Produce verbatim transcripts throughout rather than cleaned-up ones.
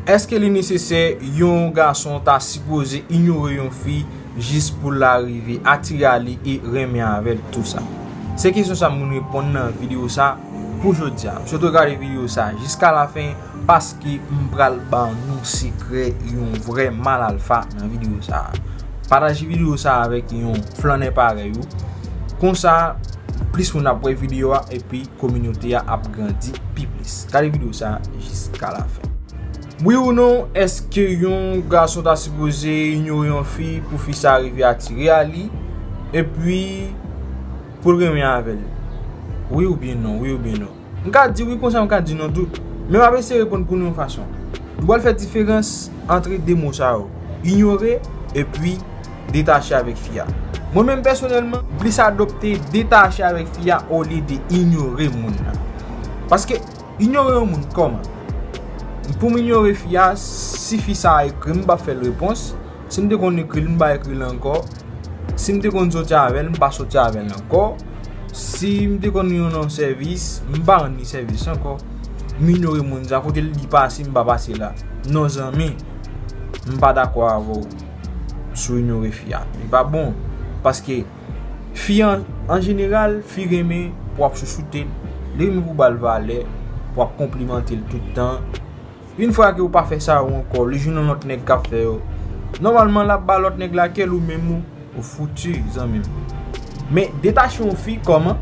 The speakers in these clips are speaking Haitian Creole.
Èske li nesesè yon gason ta sipoze inyore yon fi jis pou l arive atire a li e renmen avè l tou sa? Se kesyon sa m vin reponn nan videyo sa pou jodi a. M swete w gade videyo sa jiska lafen paske m pral ba nou sekrè yon vrè mal alfa nan videyo sa. Pataje videyo sa avèk yon flannè parèy ou. Konsa, plis moun ap wè videyo a epi kominote a ap grandi pi plis. Gade videyo sa jiska lafen. Wi ou non, èske yon gason ta sipoze inyore yon fi pou fi sa rive atire a li, epi pou l renmen avè l? Wi oubyen non, wi oubyen non. M ka di wi konsa, m ka di non tou. Men m ap eseye reponn pou nou yon fason. Nou pral fè diferans ant de mo sa yo, inyore epi detache avèk fi a. Mwen menm pèsonèlman, m plis adopte detache avèk fi a olye de inyore moun nan. Paske inyore yon moun kòman? Pou m inyore fi a, si fi sa a ekri m, m p ap fè l repons. Si m te konn ekri l, m pa ekri l ankò. Si m te konn soti avè l, m pa soti avè l ankò. Si m te konn rann yon sèvis, m pa rann li sèvis ankò. M inyore moun sa, kote l di pase, m pa pase la. Non zanmi, m pa dakò avè w sou inyore fi a. Li pa bon, paske fi an, an jeneral, fi renmen pou w ap chouchoute l. Li renmen pou w ba l valè, pou w ap konplimante l tout tan. Yon fwa ke ou pa fè sa yo ankò, li jwenn yon lòt nèg k ap fè yo. Nòmalman, l ap ba lòt nèg la kè l, ou menm ou, ou fouti, zanmi m. Men detache yon fi kòman?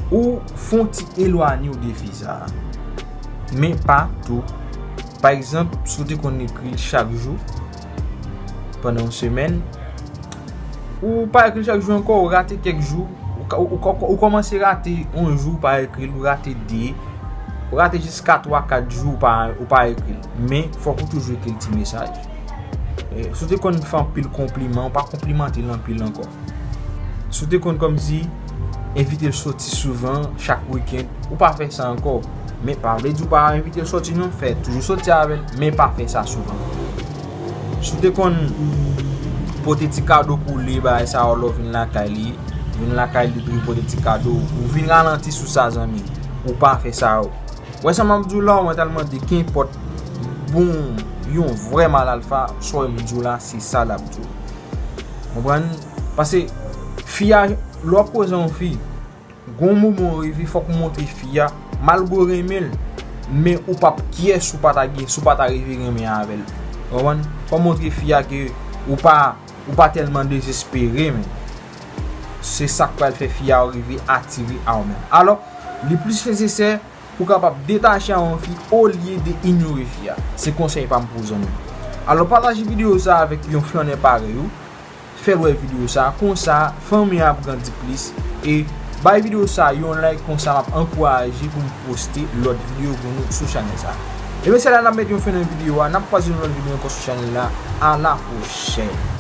Ou fè yon ti elwanye w de fi sa a. Men pa tou. Pa egzanp, si w te konn ekri l chak jou pandan yon semèn, ou pa ekri l chak jou ankò, ou rate kèk jou, ou ka- ou- ou- ou kòmanse rate yon jou ou pa ekri l, ou rate de, ou rate jiska twa kat jou ou pa, ou pa ekri l. Men fòk ou toujou ekri l ti mesaj. Eh, si w te konn fè anpil konpliman, ou pa konplimante l anpil ankò. Si w te konn kòmsi envite l soti souvan, chak wikenn, ou pa fè sa ankò. Men pa vle di w pa envite l soti non, fè toujou soti avè l, men pa fè sa souvan. Si w te konn pote ti kado pou li, bagay sa yo, lè w vin lakay li, vin lakay li pou li pote ti kado, ou vin ralanti sou sa, zanmi. Ou pa fè sa yo. Wè sa m ap di w la, ou mwen tèlman di, kenpòt bon, yon vrè mal alfa, sa w wè m di w la, se sa l ap di w. Konprann? Paske fi a, lè w ap koze yon fi, gon moman w rive, fòk ou montre fi a, malgre w renmen l, men ou p ap kyè si w pa ta gen, si w pa ta rive renmen avè l. Konprann? Fò w montre fi a ke ou pa, ou pa tèlman dezespere, men se sa k pral fè fi a rive atire a w menm. Alò, li plis nesesè pou w kapab detache a yon fi olye de inyore fi a. Se konsèy pa m pou w, zanmi m. Alò, pataje videyo sa avèk yon flannè parèy ou. Fè l wè videyo sa, konsa fanmi an ap grandi plis. E bay videyo sa yon like, konsa m ap ankouraje pou m poste lòt videyo pou nou sou chanèl sa. Ebyen, se la n ap mete yon fen nan videyo a, n ap kwaze nan lòt videyo ankò sou chanèl la. A la pwochèn.